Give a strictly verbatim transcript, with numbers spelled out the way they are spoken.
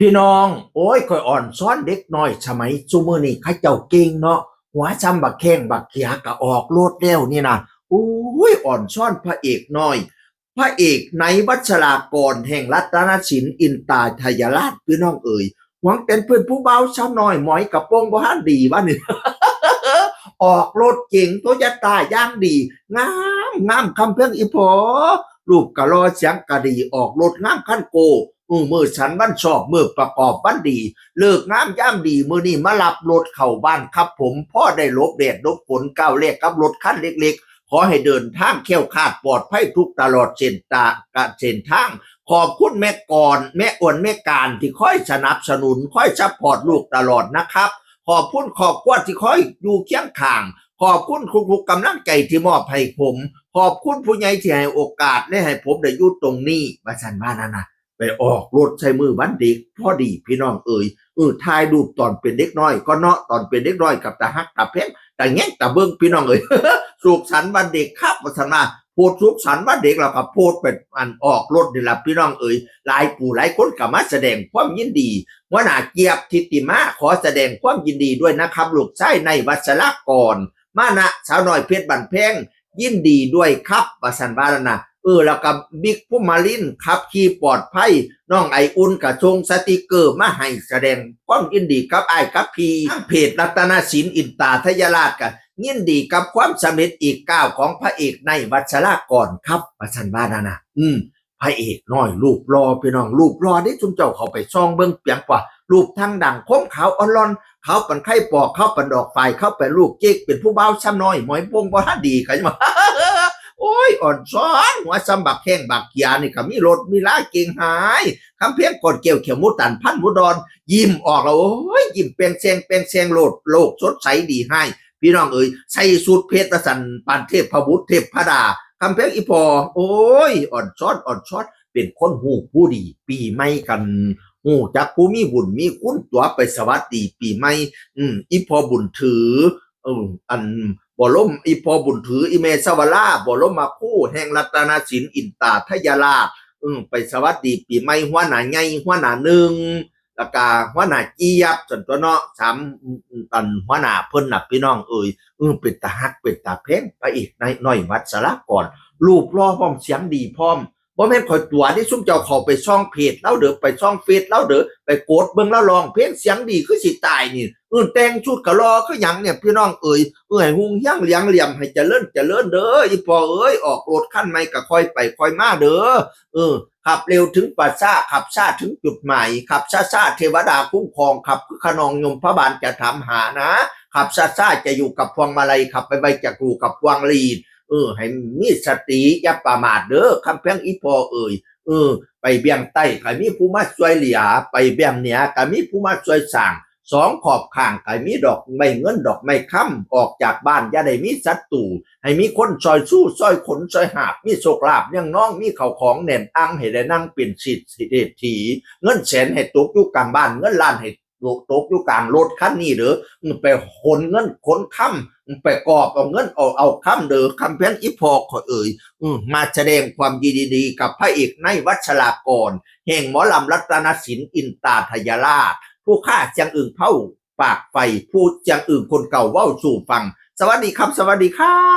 พี่น้อง โอ้ย ข่อยอ่อนซ้อนเด็กน้อยสมัยซุมื้อนี้ เขาเจ้าเก่งเนาะ หัวส่ำบักแข้งบักเขียก็ออกรถแล้วนี่นะ โอ้ย อ่อนซ้อนพระเอกน้อย พระเอกในวัชรากรแห่งรัตนศิลป์อินตาทยราช พี่น้องเอ๋ย หวังเป็นเพื่อนผู้เบาสาวน้อย หมอยกระโปรงบ่ทันดีวะนี่ ออกรถเก๋งโตโยต้าอย่างดี งาม งาม คำเพียงอีพอ รูปกะหล่อ เสียงกะดี ออกรถงามคันโก อือ มื้อสันวันชอบ มื้อประกอบวันดี ฤกษ์งามยามดี มื้อนี้มารับรถเข้าบ้านครับผม พอได้หลบแดดหลบฝน ก้าวแรกกับรถคันเล็กๆ ขอให้เดินทางแคล้วคลาดปลอดภัยทุกตลอดเส้นตา กะ เส้นทาง ขอบคุณแม่กร แม่อ้วน แม่การที่คอยสนับสนุน คอยซัพพอร์ตลูกตลอดนะครับ ขอบคุณครอบครัวที่คอยอยู่เคียงข้าง ขอบคุณทุกๆกำลังใจที่มอบให้ผม ขอบคุณผู้ใหญ่ที่ให้โอกาสและให้ผมได้อยู่ตรงนี้ ว่าซั่นว่านั่นนะ ไปออกรถใส่มื้อวันเด็กพอดีพี่น้องเอ๋ย เออ ถ่ายรูปตอนเป็นเด็กน้อยก็เนาะ ตอนเป็นเด็กน้อยกับตาฮักตาแพงตาแงงตาเบิ่งพี่น้องเอ๋ย สุขสันต์วันเด็กครับ ว่าซั่นว่า โพสต์สุขสันต์วันเด็กแล้วก็โพสต์ไปอันออกรถนี่ล่ะพี่น้องเอ๋ย หลายผู้หลายคนก็มาแสดงความยินดี หัวหน้าเจี๊ยบ ทิติมา ขอแสดงความยินดีด้วยนะครับ ลูกชายในวัชรากร มานะ สาวน้อยเพชรบ้านแพง ยินดีด้วยครับ ว่าซั่นว่านั่นนะ เออ แล้วก็บิ๊กภูมิมาลิน ขับขี่ปลอดภัย น้องไออุ่นก็ส่งสติกเกอร์มาให้แสดงความยินดีกับอ้ายกับพี่ ทางเพจรัตนศิลป์อินตาทยราชก็ยินดีกับความสำเร็จอีกก้าวของพระเอกในวัชรากรครับ ว่าซั่นว่านั่นนะ อืม พระเอกน้อยรูปหล่อพี่น้อง รูปหล่อเด้ ซุมเจ้าเข้าไปส่องเบิ่งเปียงกว่า รูปทั้งดังคมขาวอ่อนหล่อน ขาวปานไข่ปอก ขาวปานดอกฝาย ขาวปานลูกเจ๊ก เป็นผู้บ่าวซ้ำน้อย หมอยโป่งบ่ทันดี เขาจะมา โอ้ย อ่อนซ้อน หัวซ้ำบักแข้งบักเขียนี่ก็มีรถมีลาเก่งหาย คำเพียงกอดแก้วเขียวหมูตันพันหมูดอน ยิ้มออกแล้ว โอ้ย ยิ้มแปงแซงแปงแซง โลด โลกสดใสดีให้ พี่น้องเอ๋ย ใส่สูทเพชรประสันปานเทพบุตรเทพดา คำเพียงอีพอ โอ้ย อ่อนซ้อน อ่อนซ้อน เป็นคนฮู้ผู้ดี ปีใหม่กัน ฮู้จักผู้มีบุญมีคุณตัว ไปสวัสดีปีใหม่ อืม อีพอบุญถือ เออ อัน บรม อีพอบุญถือ อีแม่สวรา บรมครูแห่งรัตนศิลป์อินตาทยราช เออ ไปสวัสดีปีใหม่ หัวหน้าใหญ่ หัวหน้าหนึ่ง แล้วก็หัวหน้าเจี๊ยบ ซั่นตั๊วเนาะ สาม อัน หัวหน้าเพิ่นน่ะ พี่น้องเอ๋ย เออ เป็นตาฮัก เป็นตาแพง พระเอกนายน้อยวัชรากร รูปหล่อพร้อม เสียงดีพร้อม บ่แม่นข่อยตั๋วเด้ ซุมเจ้าเข้าไปส่องเพจลาวเด้อ ไปส่องเฟซลาวเด้อ ไปกดเบิ่งลาวร้องเพลง เสียงดีคือสิตายนี่ เออ แต่งชุดก็หล่อคือหยังเนี่ย พี่น้องเอ๋ย เออ ให้ฮุ่งเฮืองเหลืองเหลี่ยม ให้เจริญเจริญเด้อ อีพ่อเอ๋ย ออกรถคันใหม่ก็ค่อยไปค่อยมาเด้อ เออ ขับเร็วถึงป่าช้า ขับช้าถึงจุดหมาย ขับช้าๆ เทวดาคุ้มครอง ขับคึกคะนองยมพบาลจะถามหานะ ขับช้าๆ จะอยู่กับพวงมาลัย ขับไวๆ จะอยู่กับพวงหรีด เออ ให้มีสติ อย่าประมาทเด้อ คำเพียงอีพ่อเอ๋ย เออ ไปเบื้องใต้ก็มีผู้มาช่วยเหลือ ไปเบื้องเหนือก็มีผู้มาช่วยสร้าง สองขอบข้างก็มีดอกไม้เงินดอกไม้คำ ออกจากบ้านอย่าได้มีศัตรู ให้มีคนช่วยสู้ช่วยขนช่วยหาบ มีโชคลาภเลี้ยงน้อง มีข้าวของแน่นอัง ให้ได้นั่งเป็นเศรษฐี เงินแสนให้ตกอยู่กลางบ้าน เงินล้านให้ตกอยู่กลางรถคันนี้เด้อ อืม ไปขนเงินขนคำ อืม ไปกอบเอาเงินเอา เอาคำเด้อ คำเพียงอีพ่อข่อยเอ๋ย อืม มาแสดงความยินดีกับพระเอกในวัชรากร แห่งหมอลำรัตนศิลป์อินตาทยราช ผู้ฆ่าเสียงอึ่งเผาปากไฟ ผู้เสียงอึ่งคนเก่าเว้าสู่ฟัง สวัสดีครับ สวัสดีครับ